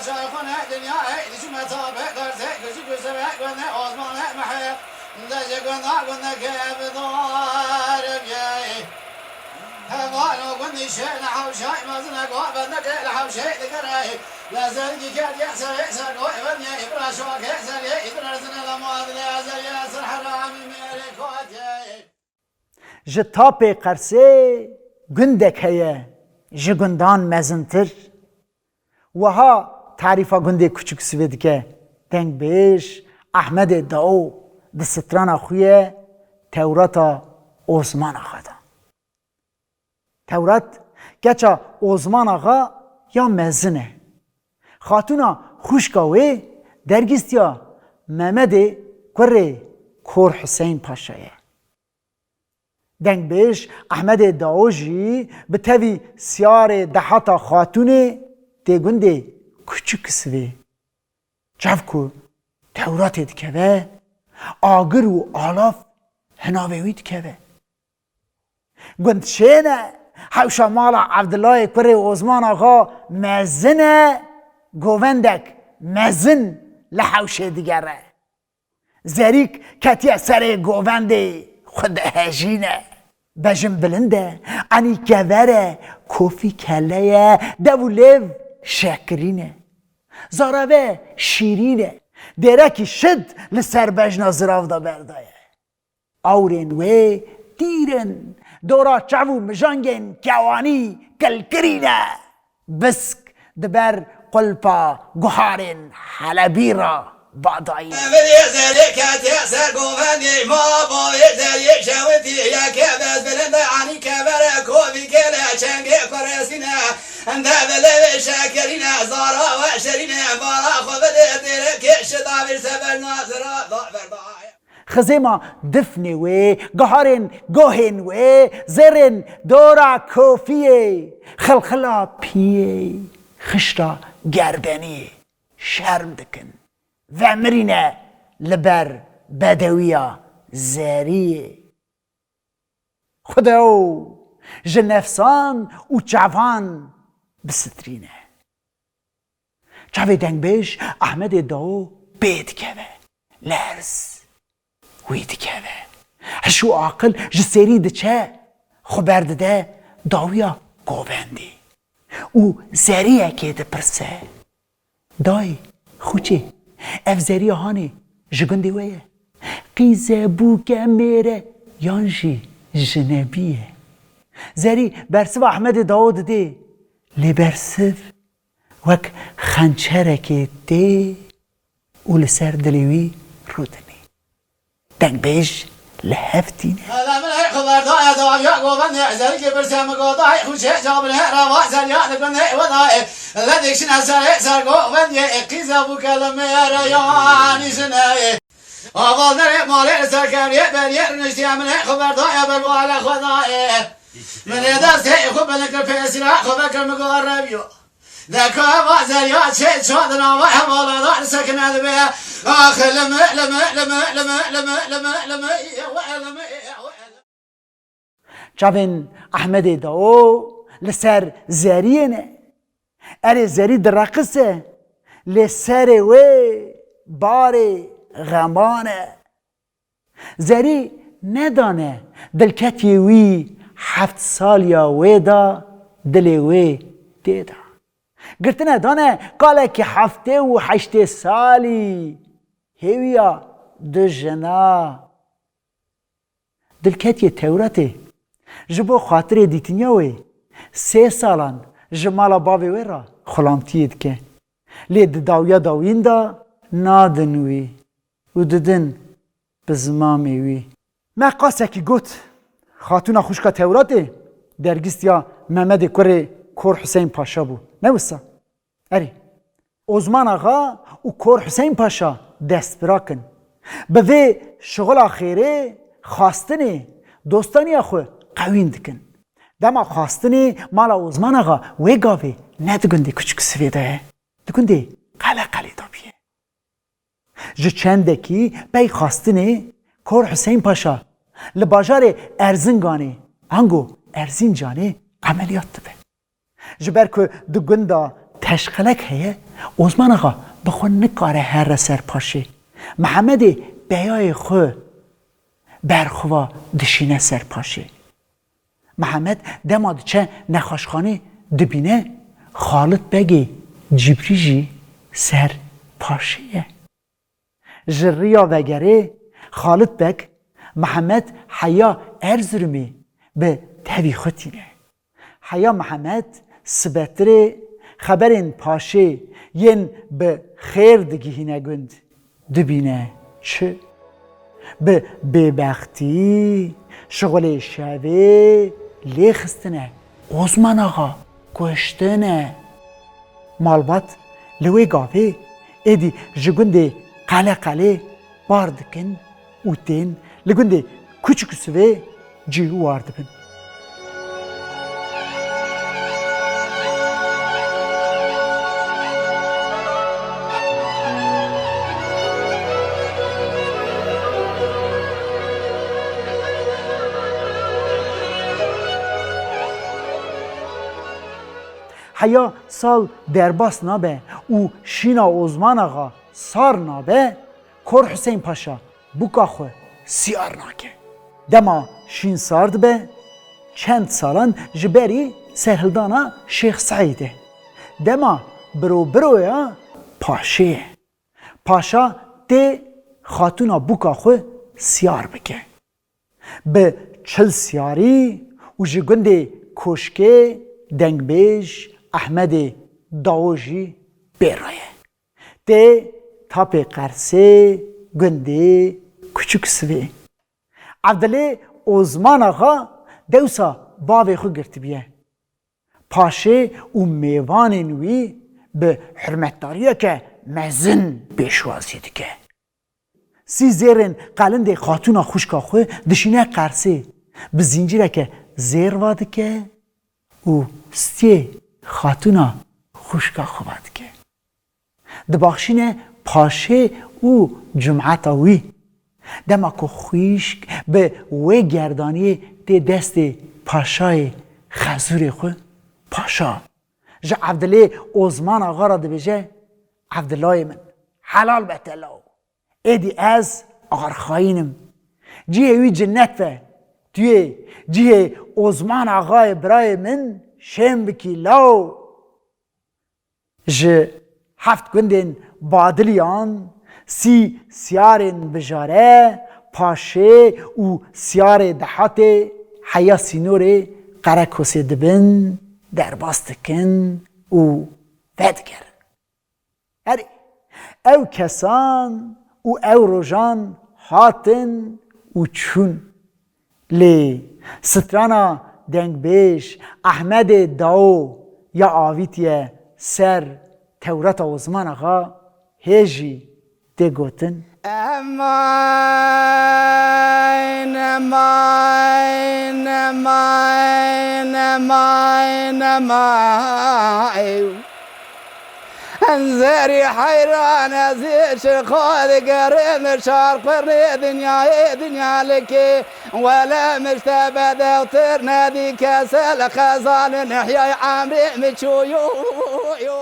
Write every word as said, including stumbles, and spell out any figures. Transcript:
Şayxone dinyayê, dişime tabe derse, küçük küsüme gönde Osman'e mehe. De ji gönda gönde ke bedar biyey. Heval o gündî şe ne hewşay, mezine go bende ke le hewşay digerey. Le zergî ke diye serê ser go, evel ye ibra şoke serê, idra zine le muadile zeriye ser herami melekotey. Ji tapê qersê gundek heye, ji gundan mezintir. Wiha tarîfa gundê Kuçik Sivê dike dengbêj Ehmedê Dao di strana xwe ye Tewrata Osman Axa de. Tewrat keça Osman Axa ya mezin e. Xatûna xwişka wê dergîstiya Memedê kurê Kor Huseyn Paşa ye. Dengbêj Ehmedê Dao jî bi tevî siyarê dehata xatûnê tê gundê Kuçik Sivê. Çav ku Tewratê dikeve, agir û alav hinavê wî dikeve. Gund şên e, hewşa mala Evdilayê kurê Osman Axa mezin e, govendek mezin li hewşê digere. Zerîk ketiye serê govendê, xwe dihejîne. Bejin bilind e, enî kever e, kofî kele ye, dev û lêv şekirîn e. Zareve şîrîn e, dêrekî şid li ser bejna zirav de berdaye. Awrên wê tîr in, dora çav û mijangên kewanî kilkirî ne. Bisk di ber qulpa guharên Helebî re badayî. Vilê zerê ketiye ser govendê ma bavê zerê şewitî yeke bez bilind e, anî kevere kovî kele çengê kuresîne. Ende vilê vê şekirîne, zara we şirîne, bala xwe bidê dêrekê şida vir seber nazira da verdaye. Xizêma difnê wê, giharên gohên wê, zêrên dora kofiyê, xilxila piyê, xişta gerdeniyê şerm dikin. Vemirîne li ber bedewiya zeriyê. Xwedeo ji nefsan û çavan bisitrîne. Çavê dengbêj Ehmedê Dao pê dikeve. Lerz wî dikeve. Hiş û aqil ji sêrî diçe, xwe berdide dawiya govendê û zeriyekê dipirse. Dayê, xuçê, ev zeriya hanê ji gundê we ye? Qîze, bûke, mêr e yan jî jinebî ye? Zerî bersiva Ehmedê Dao didê. Lê bersiv wek xençerekê tê û li ser dilê wî rûdinê. Dengbêj li hev tîne. Hele min ey xeber daye dawiya govendê, zerikê birse min go dayê xuçê, ca min he reva zeriya li gundê we dayê. Le dikşine serê ser govendê, qîze bûke li mêre yanî jineyê. Avalnerê malê li ser kevriye beriyê, riniştiye min ey xeber daye ber wale xwe dayê. Min ê destê xwe binik li pêsîra xwe vekir, min go reviyo. Deka va zerya çê çadina va hevala da sekine dibe. Ax limi limi limi limi limi limi limi limi limi. Çavên Ehmedê Dao li ser zeriyê ne. Erê zerî direqise, lê serê wê barê xeman e. Zerî nedane dilketiyê wî heft saliya wê da dilê wê tê de. Girtine dane kalekî heftê û heştê salî hêwiya du jina. Dilketiyê Tewratê ji bo xatirê dîtiniya wê sê salan ji mala bavê wê re xulamtiyê dike. Lê di dawiya dawîn de nadin wî û didin bi zimamê wî. Me qasekî got, xatûna xwişka Tewratê dergîstiya Memedê kurê Kor Huseyn Paşa bû. Ne wisa? Erê, Osman Axa û Kor Huseyn Paşa destbirak in. Bi vê şixula xêrê xastinê dostaniya xwe qewîn dikin. Dema xastinê mala Osman Axa wê gavê ne di gundê Kuçik Sivê de ye, di gundê Qeleqelê de bûye. Ji çendekî pey xastinê Kor Huseyn Paşa li bajarê Erzinganê, ango Erzincanê emeliyat dibe. Ji ber ku di gunda teşqelek heye, Osman Axa bi xwe nikare here ser paşê. Mihemedê peyayê xwe berxwe dişîne ser paşê. Mihemed dema diçe nexweşxanê dibîne Xalit Begê Cibrî jî ser paşê ye. Ji riya vegerê Xalit Beg Mihemed heya Erzurumê bi tevî xwe tîne. Heya Mihemed sibetirê xeberên paşê yên bi xêr digihîne gund dibîne çi? Bi bêbextî, şixulê şevê lê xistine. Osman Axa kuştine. Malbat li wê gavê êdî ji gundê Qeleqelê bar dikin û tên li gundê Kuçik Sivê cî war dibin. Heya sal derbas nabe û şîna Osman Axa sar nabe, Kor Husên Paşa bûka xwe siyar nake. Dema şîn sar dibe, çend salan ji berî serhildana Şêx Seîd e. Dema biro biro ya paşê ye. Paşa tê xatûna bûka xwe siyar bike. Bi çil siyarî û ji gundê Koşkê dengbêj Ehmedê Dao jî bê re ye. Tê tapê Qersê gundê Kuçik Sivê. Evdilê Osman Axa dewsa bavê xwe girtibiye. Paşê û mêvanên wî bi hurmetdariyeke mezin pêşwazî dike. Sî zêrên qelindê xatûna xwişka xwe dişîne Qersê, bi zincîreke zêr va dike û stiyê xatûna xwişka xwe va dike. Dibaxşîne paşê û cumeta wî. Dema ku xwişk bi wê gerdaniyê tê destê paşayê xezûrê xwe, paşa ji Evdilê Osman Axa re dibêje, Evdilayê min, helal be te law. Êdî ez arxayîn im. Cihê wî cinnet be. Tu yê cihê Osman Axayê birayê min şên bikî law. Ji heft gundên Badiliyan sî siyarên bijare, paşê û siyarê dehatê heya sînorê Qerekosê dibin, derbas dikin û vedigerin. Erê, ew kesan û ew rojan hatin û çûn. Lê strana dengbêj Ehmedê Dao ya avîtiye ser Tewrata Osman Axa hê jî tê gotin. Emayn, emayn, emayn, emayn, emayn. Zerî heyran ez ji xwe digerim, çar qurnê dinyayê dinya likê. Wele min ji te bedewtir nedîke, se li xezalin hiya emrê min çû yo, yo.